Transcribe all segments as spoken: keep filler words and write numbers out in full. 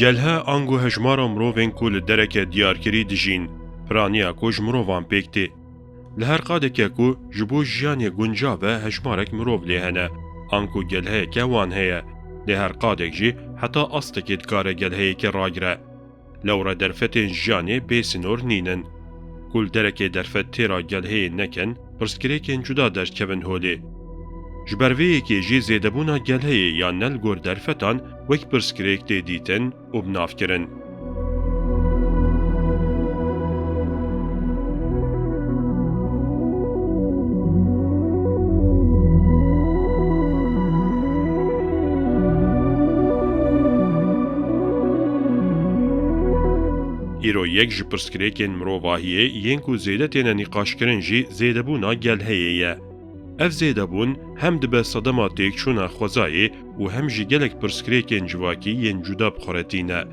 Gelhe ango hejmara mirovên ku li dereke diyarkirî dijîn, piraniya ku ji mirovan pêk tê. Li her qadeke ku ji bo jiyanê guncav e hejmarek mirov lê hene, anku gelheyeke wan heye, lê her qadek jî heta astekê dikare gelheyekê ragire. Lewre derfetên jiyanê bê sînor nînin. Ku li derekê derfet têra gelheyê nekin, pirsgirêkên cuda derdikevin holê. Ji ber vê yekê jî zêdebûna gelheyê ya ne li gor derfetan wek pirsgirêk tê dîtin û bi nav kirin. Îro yek ji pirsgirêkên mirovahiyê yên ku zêde têne nîqaşkirin jî zêdebûna gelheyê ye. Ev zêdebûn hem dibe sedema têkçûna xwezayê û hem jî gelek pirsgirêkên civakî yên cuda bi xwe re tîne.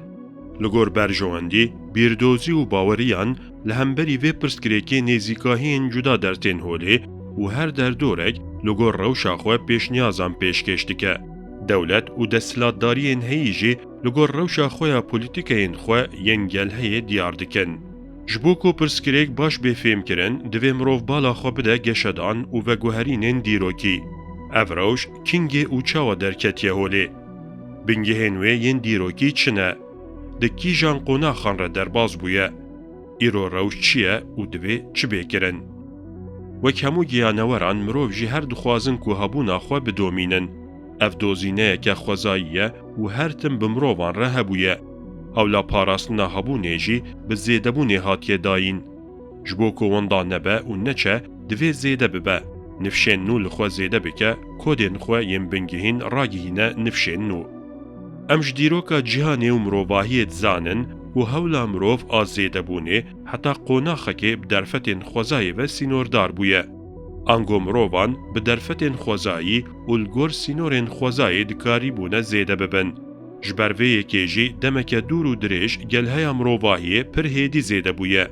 Li gor berjewendî, bîrdozî û baweriyan li hemberî vê pirsgirêkê nêzîkahiyên cuda dertên holê û her derdorek li gor rewşa xwe pêşniyazan pêşkêş dike. Dewlet û desthilatdariyên heyî jî li gor rewşa xwe ya polîtîkeyên xwe yên gelheyê diyar dikin. Ji bo ku pirsgirêk baş bê fêmkirin, divê mirov bala xwe bide geşedan û veguherînên dîrokî. Ev rewş kîngê û çawa derketiye holê? Bingehên wê yên dîrokî çi ne? Di kîjan qonaxan re derbas bûye? Îro rewş çi ye û divê çi bê kirin? Wek hemû giyaneweran mirov jî her dixwazin ku hebûna xwe bidomînin. Ev dozîneyeke xwezayî ye û her tim bi mirovan re hebûye. Hewla parastina hebûnê jî bi zêdebûnê hatiye dayîn. Ji bo ku winda nebe û neçe, divê zêde bibe. Nifşên nû li xwe zêde bike, kodên xwe yên bingehîn ragihîne nifşên nû. Em ji dîroka cîhanê û mirovahiyê dizanin ku hewla mirov a zêdebûnê heta qonaxekê bi derfetên xwezayê ve sînordar bûye. Ango mirovan bi derfetên xwezayî û li gor sînorên xwezayê dikarîbûne zêde bibin. Ji ber vê yekê jî demeke dûr û dirêj gelheya mirovahiyê pir hêdî zêde bûye.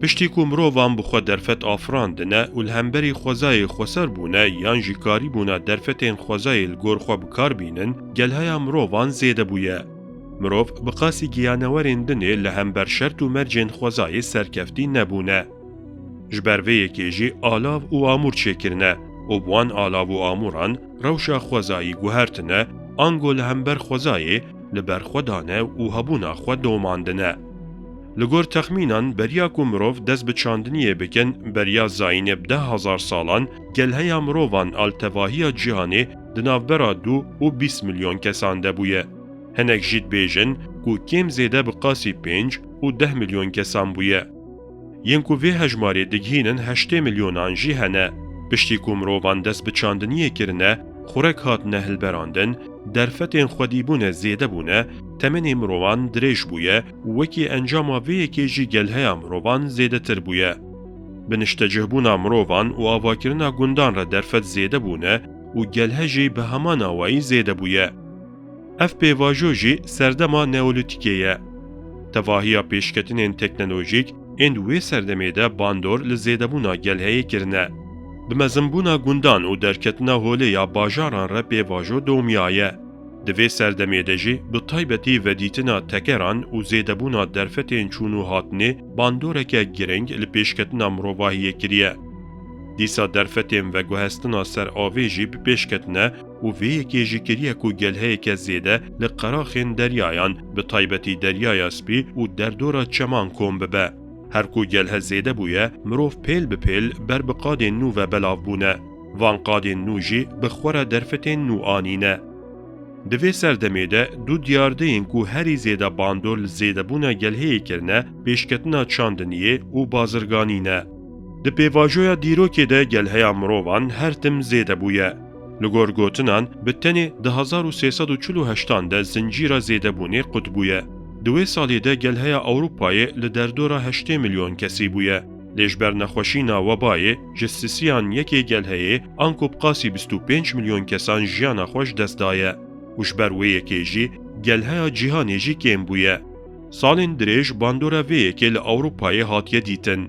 Piştî ku mirovan bi xwe derfet afirandine û li hemberî xwezayê xweser bûne yan jî karîbûna derfetên xwezayê li gor xwe bi kar bînin, gelheya mirovan zêde bûye. Mirov bi qasî giyanewerên dinê li hember şert û mercên xwezayê serkeftî nebûne. Ji ber vê yekê jî alav û amûr çêkirine û bi wan alav û amûran rewşa xwezayî guhertine, ango li hember xwezayê li ber xwe dane û hebûna xwe domandine. Li gor texmînan, beriya ku mirov dest bi çandiniyê bikin, beriya zayînê bi deh hezar salan, gelheya mirovan a li tevahiya cîhanê di navbera du û bîst milyon kesan de bûye. Hinek jî dibêjin ku kêm zêde bi qasî pênc û deh milyon kesan bûye. Yên ku vê hejmarê digihînin heştê milyonan jî hene. Piştî ku mirovan dest bi çandiniyê kirine, xurek hatine hilberandin, derfetên xwedî bûne zêde bûne, temenê mirovan dirêj bûye û wekî encama vê yekê jî gelheya mirovan zêdetir bûye. Bi niştecihbûna mirovan û avakirina gundan re derfet zêde bûne û gelhe jî bi heman awayî zêde bûye. Ev pêvajo jî serdema neolîtîkê ye. Tevahiya pêşketinên teknolojîk ên di wê serdemê de bandor li zêdebûna gelheyê kirine. Bi mezinbûna gundan û derketina holê ya bajaran re pêvajo domiyaye. Di vê serdemê de jî bi taybetî vedîtina tekeran û zêdebûna derfetên çûn û hatinê bandoreke giring li pêşketina mirovahiyê kiriye. Dîsa derfetên veguhestina ser avê jî bi pêş ketine û vê yekê jî kiriye ku gelheyeke zêde li qeraxên deryayan, bi taybetî Deryaya Spî û derdora çeman kom bibe. Her ku gelhe zêde bûye, mirov pêl bi pêl ber bi qadên nû ve belav bûne. Van qadên nû jî bi xwe re derfetên nû anîne. Di vê serdemê de du diyardeyên ku herî zêde bandor li zêdebûna gelheyê kirine, pêşketina çandiniyê û bazirganî ne. Di pêvajoya dîrokê de gelheya mirovan her tim zêde bûye. Li gor gotinan, bi tenê di hezar û sê sed û çil û heştan de zincîra zêdebûnê qut bûye. Di wê salê de gelheya Ewropayê li derdora heştê milyon kesî bûye. Lê ji ber nexweşîna webayê ji sisiyan yekê gelheyê anku bi qasî bîst û pênc milyon kesan jiyana xwe ji dest daye û ji ber wê yekê jî gelheya cîhanê jî kêm bûye. Salên dirêj bandora vê yekê li Ewropayê hatiye dîtin.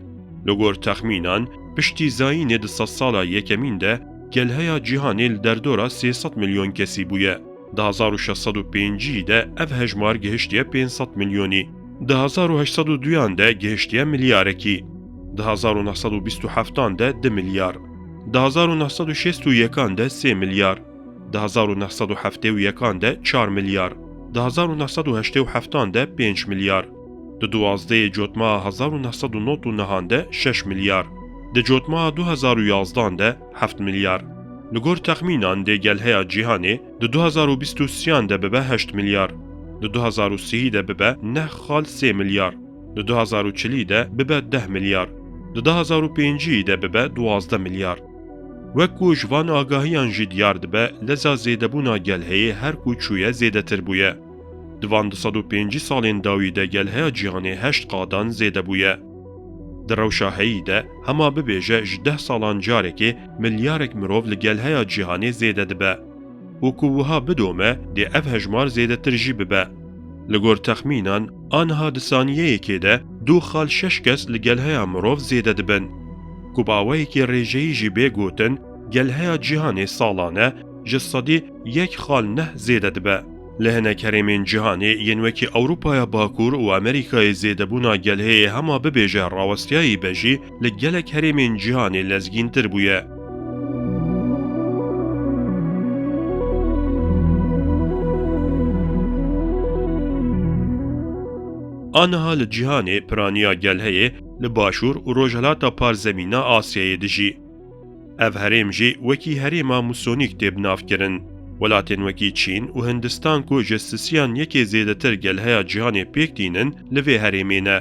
Li gor texmînan, piştî zayînê di sedsala yekemîn de gelheya cîhanê li derdora sê sed milyon kesî bûye. Di hezar û şeş sed û pêncî de ev hejmar gihiştiye pênc sed milyonî. Di hezar û heşt sed û duyan de gihiştiye milyarekî. Di hezar û neh sed û bîst û heftan de du milyar. Di hezar û neh sed û şêst û yekan de sê milyar. Di hezar û neh sed û heftê û yekan de çar milyar. Di hezar û neh sed û heştê û heftan de pênc milyar. Di duwazdehê cotmeha hezar û neh sed û nod û nehan de şeş milyar. Di cotmeha du hezar û yazdan de heft milyar. Li gor texmînan dê gelheya cîhanê di du hezar û bîst û sêyan de bibe heşt milyar, di du hezar û sî de bibe neh xal sê milyar, di du hezar û çilî de bibe deh milyar, di du hezar û pêncî de bibe duwazdeh milyar. Wek ku ji van agahiyan jî diyar dibe, leza zêdebûna gelheyê her ku çûye zêdetir bûye. Di van du sed û pêncî salên dawî de gelheya cîhanê heşt qadan zêde bûye. Di rewşa heyî de hema bibêje ji deh salan carekê milyarek mirov li gelheya cîhanê zêde dibe û ku wiha bidome dê ev hejmar zêdetir jî bibe. Li gor texmînan, aniha di saniyeyekê de du xal şeş kes li gelheya mirov zêde dibin. Ku bi awayekî rêjeyî jî bê gotin, gelheya cîhanê salane ji sedî yek xal neh zêde dibe. Li hinek herêmên cîhanê yên wekî Ewropaya Bakur û Amerîkayê zêdebûna gelheyê hema bibêje rawestiyayî be jî, li gelek herêmên cîhanê lezgîntir bûye. Aniha li cîhanê piraniya gelheyê li Başûr û Rojhilata Parzemîna Asyayê dijî. Ev herêm jî wekî herêma Musonîk tê binavkirin. Welatên wekî Çîn û Hindistan ku ji sisiyan yekê zêdetir gelheya cîhanê pêk tînin, li vê herêmê ne.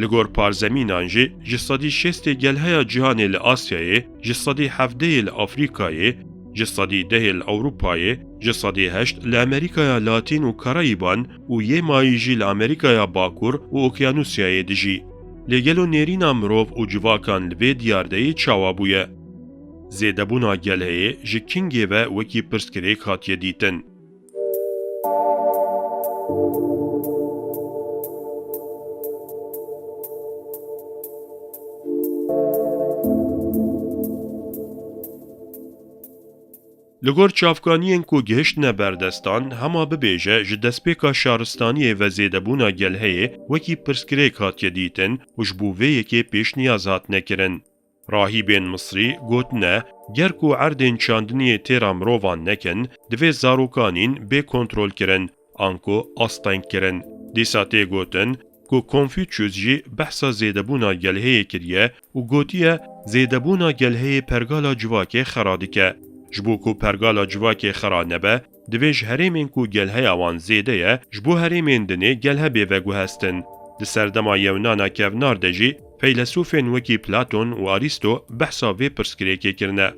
Li gor parzemînan jî ji sedî şêstê gelheya cîhanê li Asyayê, ji sedî hevdehê li Afrîkayê, ji sedî dehê li Ewropayê, ji sedî heşt li Amerîkaya Latîn û Karayîban û yê mayî jî li Amerîkaya Bakur û Okyanusyayê dijî. Lê gelo nêrîna mirov û civakan li vê diyardeyê çawa bûye? Zêdebûna gelheyê ji kingê ve wekî pirsgirêk hatiye dîtin? Li gor çavkaniyên ku gihiştine berdestan, hema bibêje ji destpêka şaristaniyê ve zêdebûna gelheyê wekî pirsgirêk hatiye dîtin û ji bo vê yekê pêşniyaz hatine kirin. Rahîbên Misrî gotine, ger ku erdên çandiniyê têra mirovan nekin, divê zarokanîn bê kontrolkirin, anku astengkirin. Dîsa tê gotin ku Konfûçyus jî behsa zêdebûna gelheyê kiriye û gotiye, zêdebûna gelheyê pergala civakê xera dike. Ji bo ku pergala civakê xera nebe, divê ji herêmên ku gelheya wan zêde ye, ji bo herêmên dinê gelhe bê veguhestin. Di serdema Yewnana kevnar de jî feylesûfên wekî Platon û Arîsto behsa vê pirsgirêkê kirine.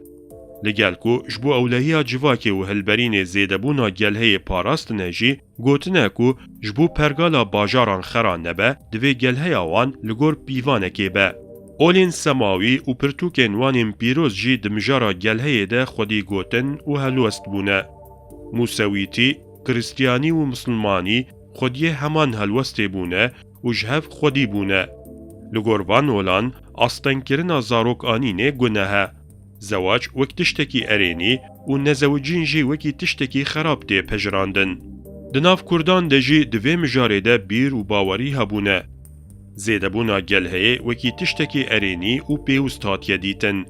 Li gel ku ji bo ewlehiya civakê û hilberînê zêdebûna gelheyê parastine jî, gotine ku ji bo pergala bajaran xera nebe, divê gelheya wan li gor pîvanekê be. Olên semawî û pirtûkên wan ên pîroz jî di mijara gelheyê de xwedî gotin û helwest bûne. Musewîtî, Kristiyanî û Misilmanî xwediyê heman helwestê bûne û ji hev xwedî bûne. Li gor van olan, astengkirina zarok anînê guneh e. Zewac wek tiştekî erênî û nezewicîn jî wekî tiştekî xerab tê pejirandin. Di nav Kurdan de jî di vê mijarê de bîr û bawerî hebûne. Zêdebûna gelheyê wekî tiştekî erênî û pêwist hatiye dîtin.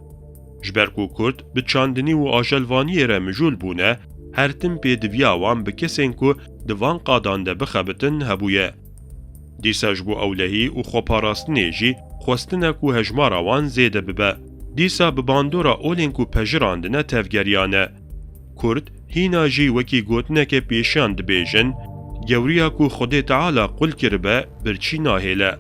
Ji ber ku Kurd bi çandinî û ajelvaniyê re mijûl bûne, her tim pêdiviya wan bi kesên ku di van qadan de bixebitin hebûye. Dîsa ji bo ewlehî û xweparastinê jî xwestine ku hejmara wan zêde bibe. Dîsa bi bandora olên ku pejirandine tevgeriyane. Kurd hîna jî wekî gotineke pêşiyan dibêjin, gewriya ku Xwedê Teala qul kiribe, birçî nahêle.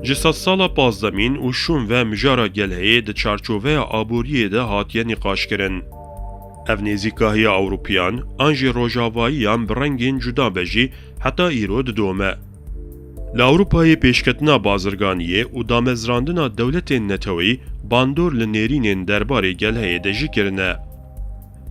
Ji sedsala pazdemîn û şûn ve mijara gelheyê di çarçoveya aboriyê de hatiye nîqaşkirin. Ev nêzîkahiya Ewropiyan an jî Rojavayiyan bi rengên cuda be jî heta îro didome. Li Ewropayê pêşketina bazirganiyê û damezrandina dewletên neteweyî bandor li nêrînên derbarê gelheyê de jî kirine.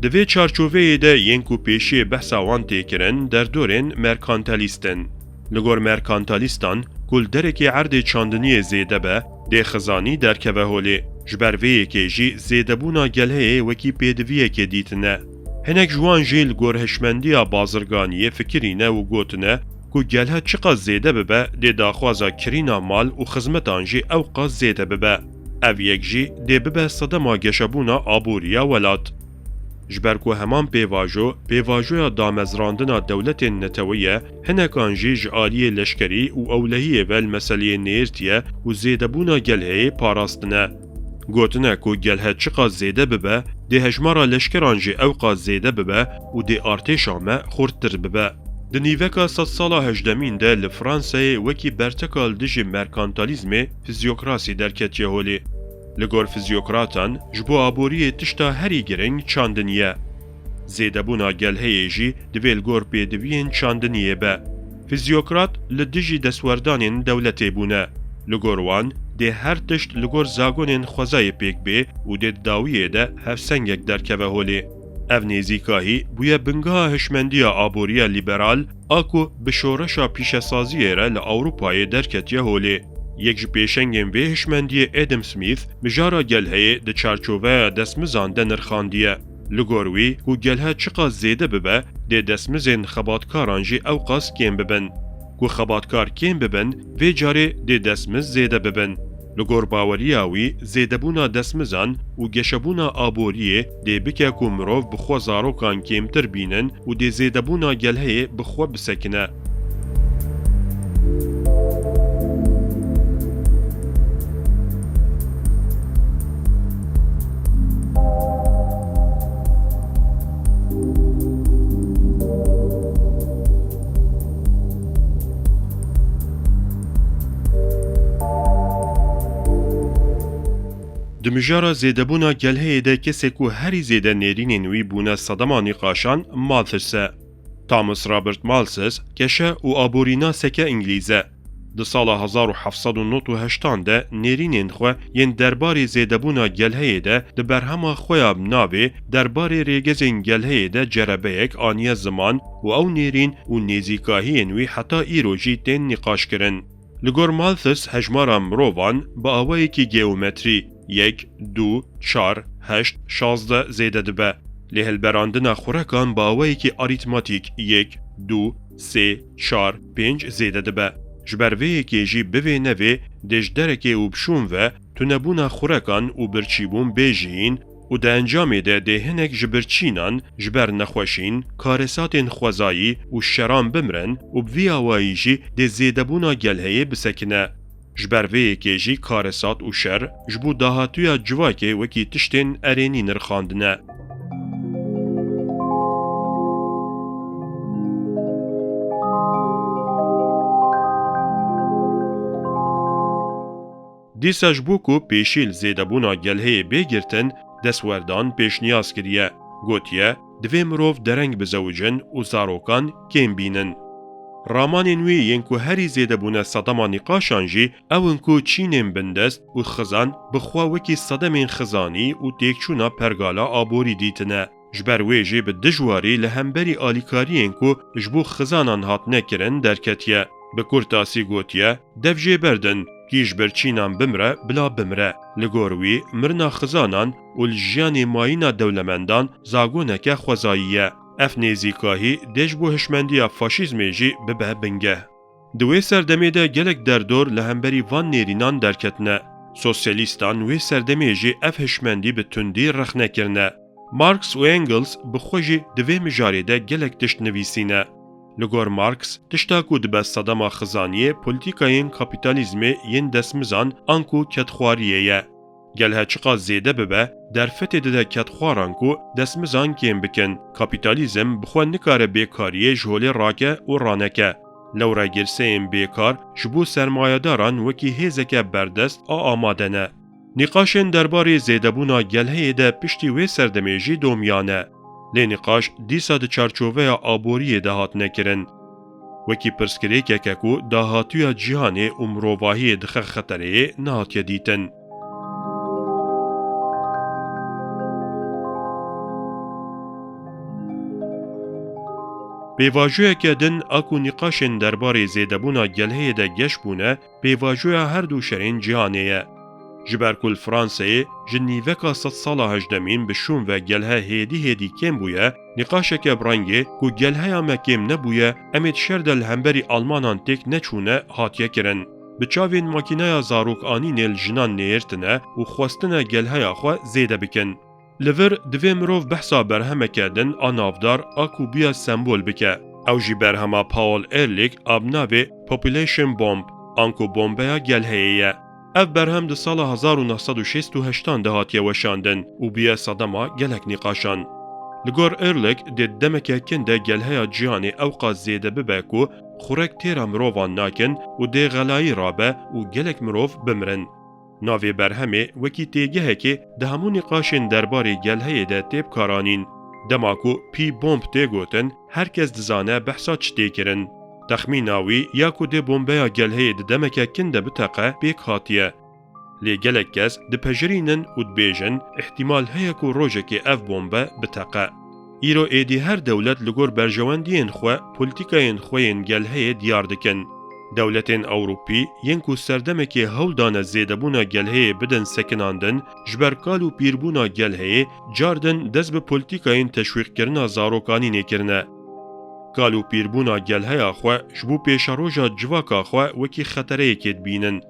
Di vê çarçoveyê de yên ku pêşiyê behsa wan tê kirin derdorên merkantalîst in. Li gor merkantalîstan, ku li derekê erdê çandiniyê zêde be, dê xizanî derkeve holê. Ji ber vê yekê jî zêdebûna gelheyê wekî pêdiviyekê dîtine. Hinek ji wan jî li gor hişmendiya bazirganiyê fikirîne û gotine ku gelhe çiqas zêde bibe, dê daxwaza kirîna mal û xizmetan jî ewqas zêde bibe. Ev yek jî dê bibe sedema geşebûna aboriya welat. Ji ber ku heman pêvajo, pêvajoya damezrandina dewletên netewî ye, hinekan jî ji aliyê leşkerî û ewlehiyê ve li meseleyê nêrtiye û zêdebûna gelheyê parastine. Gotine ku gelhe çiqas zêde bibe, dê hejmara leşkeran jî ewqas zêde bibe û dê artêşa me xurttir bibe. Di nîveka sedsala hejdemîn de li Fransayê wekî berteka li dijî merkantalîzmê fizyokrasî derketiye holê. Li gor fizyokratan, ji bo aboriyê tişta herî giring çandinî ye. Zêdebûna gelheyê jî divê li gor pêdiviyên çandiniyê be. Fizyokrat li dijî destwerdanên dewletê bûne. Li gor wan, dê her tişt li gor zagonên xwezayê pêk bê û dê di dawiyê de hevsengek derkeve holê. Ev nêzîkahî bûye bingeha hişmendiya aboriya lîberal, a ku bi şoreşa pîşesaziyê re li Ewropayê derketiye holê. Yek ji pêşengên vê hişmendiyê Adam Smith mijara gelheyê di çarçoveya destmizan de nirxandiye. Li gor wî, ku gelhe çiqas zêde bibe, dê destmizên xebatkaran jî ewqas kêm bibin. Ku xebatkar kêm bibin, vê carê dê destmiz zêde bibin. Li gor baweriya wî, zêdebûna destmizan û geşebûna aboriyê dê bike ku mirov bi xwe zarokan kêmtir bînin û dê zêdebûna gelheyê bi xwe bisekine. Di mijara zêdebûna gelheyê de kesê ku herî zêde nêrînên wî bûne sedema nîqaşan Malthus e. Thomas Robert Malthus keşe û aborînaseke îngilîz e. Di sala hezar û heft sed û nod û heştan de nêrînên xwe yên derbarê zêdebûna gelheyê de di berhema xwe ya bi navê Derbarê Rêgezên Gelheyê de cerebeyek aniye ziman û ew nêrîn û nêzîkahiyên wî heta îro jî tên nîqaşkirin. Li gor Malthus hejmara mirovan bi awayekî geometrî, yek, du, çar, heşt, şazdeh zêde dibe. Lê hilberandina xurekan bi awayekî arîtmatîk, yek, du, sê, çar, pênc zêde dibe. Ji ber vê yekê jî bivê nevê dê ji derekê û bi şûn ve tunebûna xurekan û birçîbûn bê jiyîn û di encamê de dê hinek ji birçînan ji ber nexweşîn, karesatên xwezayî û şeran bimirin û bi vî awayî jî dê zêdebûna gelheyê bisekine. Ji ber vê yekê jî karesat û şer ji bo dahatûya civakê wekî tiştên erênî nirxandine. Dîsa ji bo ku pêşî li zêdebûna gelheyê bê girtin, destwerdan pêşniyaz kiriye. Gotiye, divê mirov dereng bizewicin û zarokan kêm bînin. Ramanên wî yên ku herî zêde bûne sedema nîqaşan jî ew in ku çînên bindest û xizan bi xwe wekî sedemên xizanî û têkçûna pergala aborî dîtine. Ji ber wê jî bi dijwarî li hemberî alîkariyên ku ji bo xizanan hatine kirin derketiye. Bi kurtasî gotiye, dev jê berdin, kî ji birçînan bimre, bila bimre. Li gor wî, mirina xizanan û li jiyanê mayîna dewlemendan zagoneke xwezayî ye. Ev nêzîkahî dê ji bo hişmendiya faşîzmê jî bibe bingeh. Di wê serdemê de gelek derdor li hemberî van nêrînan derketine. Sosyalîstan wê serdemê jî ev hişmendî bi tundî rexne kirine. Marx û Engels bi xwe jî di vê mijarê de gelek tişt nivîsîne. Li gor Marx, tişta ku dibe sedema xizaniyê polîtîkayên kapîtalîzmê yên destmizan anku kedxwariyê ye. Gelhe çiqas zêde bibe, derfetê dide kedxwaran ku destmizan kêm bikin. Kapîtalîzm bi xwe nikare bêkariyê ji holê rake û raneke. Lewre girseyên bêkar ji bo sermayedaran wekî hêzeke berdest a amade ne. Nîqaşên derbarê zêdebûna gelheyê de piştî wê serdemê jî domiyane. Lê nîqaş dîsa di çarçoveya aboriyê de hatine kirin. Wekî pirsgirêkeke ku dahatûya cîhanê û mirovahiyê dixe xetereyê nehatiye dîtin. Pêvajoyeke din a ku nîqaşên derbarê zêdebûna gelheyê de geş bûne, pêvajoya her du şerên cîhanê ye. Ji ber ku li Franseyê ji nîveka sedsala hejdemîn bi şûn ve gelhe hêdî hêdî kêm bûye, nîqaşeke bi rengê ku gelheya me kêm nebûye, em ê di şer de li hemberî Almanan têk neçûne, hatiye kirin. Bi çavên makîneya zarok anînê li jinan nêrtine û xwestine gelheya xwe zêde bikin. Li vir divê mirov behsa berhemeke din a navdar a ku bûye sembol bike. Ew jî berhema Paul Ehrlich a bi navê Population Bomb, anku bombeya gelheyê ye. Ev berhem di sala hezar û neh sed û şêst û heştan de hatiye weşandin û bûye sedema gelek nîqaşan. Li gor Ehrlich dê di demeke kin de gelheya cîhanê ewqas zêde bibe ku xurek têra mirovan nakin û dê xelayî rabe û gelek mirov bimirin. Navê berhemê wekî têgehekê di hemû nîqaşên derbarê gelheyê de tê bikaranîn. Dema ku pî bomb tê gotin, her kes dizane behsa çi tê kirin. Texmîna wî ya ku dê bombeya gelheyê di demeke kin de biteqe pêk hatiye. Lê gelek kes dipejirînin û dibêjin, îhtîmal heye ku rojekê ev bombe biteqe. Îro êdî her dewlet li gor berjewendiyên xwe, polîtîkayên xwe yên gelheyê diyar dikin. Dewletên Ewropî yên ku serdemekê hewl dane zêdebûna gelheyê bidin sekinandin, ji ber kal û pîrbûna gelheyê car din dest bi polîtîkayên teşwîqkirina zarokanînê kirine. Kal û pîrbûna gelheya xwe ji bo pêşeroja civaka xwe wekî xetereyekê dibînin.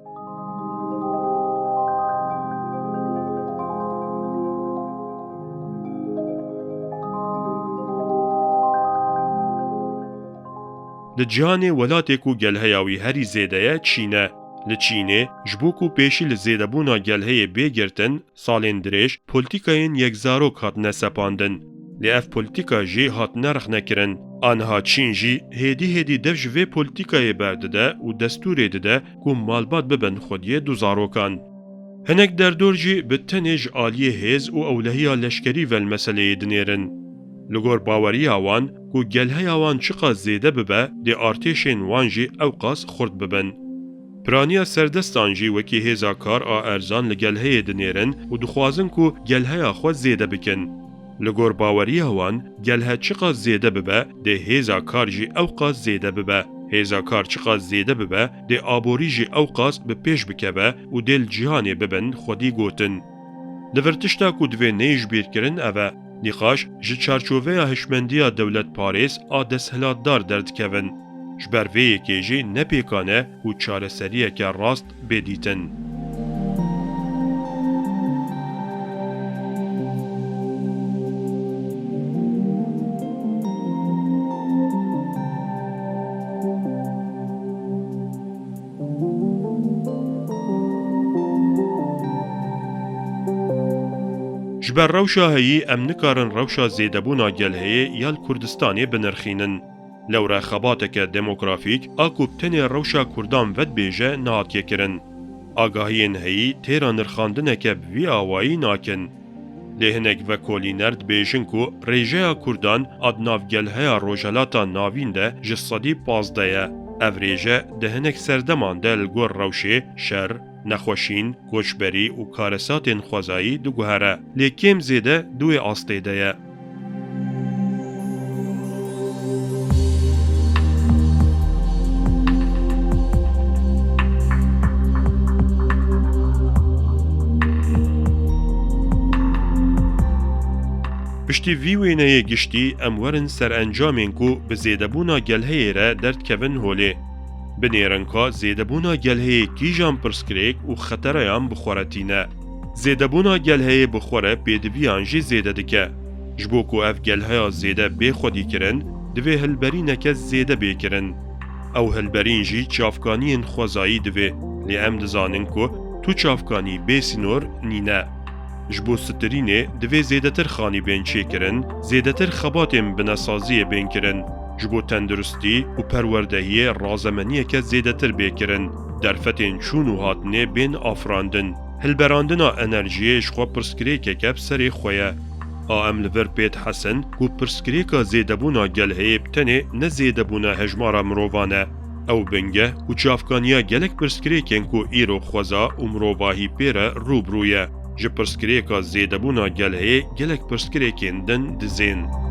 Li cîhanê welatê ku gelheya wî herî zêde ye, Çîn e. Li Çînê, ji bo ku pêşî li zêdebûna gelheyê bê girtin, salên dirêj polîtîkayên yekzarok hatine sepandin. Lê ev polîtîka jî hatine rexnekirin. Aniha Çîn jî hêdî hêdî dev ji vê polîtîkayê berdide û destûrê dide ku malbat bibin xwediyê du zarokan. Hinek derdor jî bi tenê ji aliyê hêz û ewlehiya leşkerî ve li meseleyê dinêrin. Li gor baweriya wan ku gelheya wan çiqas zêde bibe, dê artêşên wan jî ewqas xurt bibin. Piraniya serdestan jî wekî hêza kar a erzan li gelheyê dinêrin û dixwazin ku gelheya xwe zêde bikin. Li gor baweriya wan, gelhe çiqas zêde bibe, dê hêza kar jî ewqas zêde bibe. Hêza kar çiqas zêde bibe, dê aborî jî ewqas bi pêş bikeve û dê li cîhanê bibin xwedî gotin. Li vir tişta ku divê neyê ji bîr kirin ev e, nîqaş ji çarçoveya hişmendiya dewletparêz a desthilatdar derdikevin. Ji ber vê yekê jî ne pêkan e ku çareseriyeke rast bê dîtin. Ji ber rewşa heyî em nikarin rewşa zêdebûna gelheyê ya li Kurdistanê binirxînin. Lewre xebateke demografîk a ku bi tenê rewşa Kurdan vedibêje nehatiye kirin. Agahiyên heyî têra nirxandineke bi vî awayî nakin. Lê hinek vekolîner dibêjin ku rêjeya Kurdan a di nav gelheya Rojhelata Navîn de ji sedî pazdeh ye. Ev rêje di hinek serdeman de li gor rewşê şer, nexweşîn, koçberî û karesatên xwezayî diguhere, lê kêm zêde di wê astê de ye. Piştî vî wêneyê giştî, em werin ser encamên ku bi zêdebûna gelheyê re derdikevin holê. Binêrin ka zêdebûna gelheyê kîjan pirsgirêk û xetereyan bi xwe re tîne. Zêdebûna gelheyê bi xwe re pêdiviyan jî zêde dike. Ji bo ku ev gelheya zêde bê xwedîkirin, divê hilberîneke zêde bê kirin. Ew hilberîn jî çavkaniyên xwezayî divê, lê em dizanin ku tu çavkanî bê sînor nîne. Ji bo sitirînê divê zêdetir xanî bên çêkirin, zêdetir xebatên binesaziyê bên kirin. Ji bo tenduristî û perwerdehiyê razemeniyeke zêdetir bê kirin, derfetên çûn û hatinê bên afirandin. Hilberandina enerjiyê ji xwe pirsgirêkeke bi serê xwe ye. A em li vir pê dihesin ku pirsgirêka zêdebûna gelheyê bi tenê ne zêdebûna hejmara mirovan e. Ew bingeh û çavkaniya gelek pirsgirêkên ku îro xweza û mirovahî pê re rû bi rû ye. Ji pirsgirêka zêdebûna gelheyê gelek pirsgirêkên din dizên.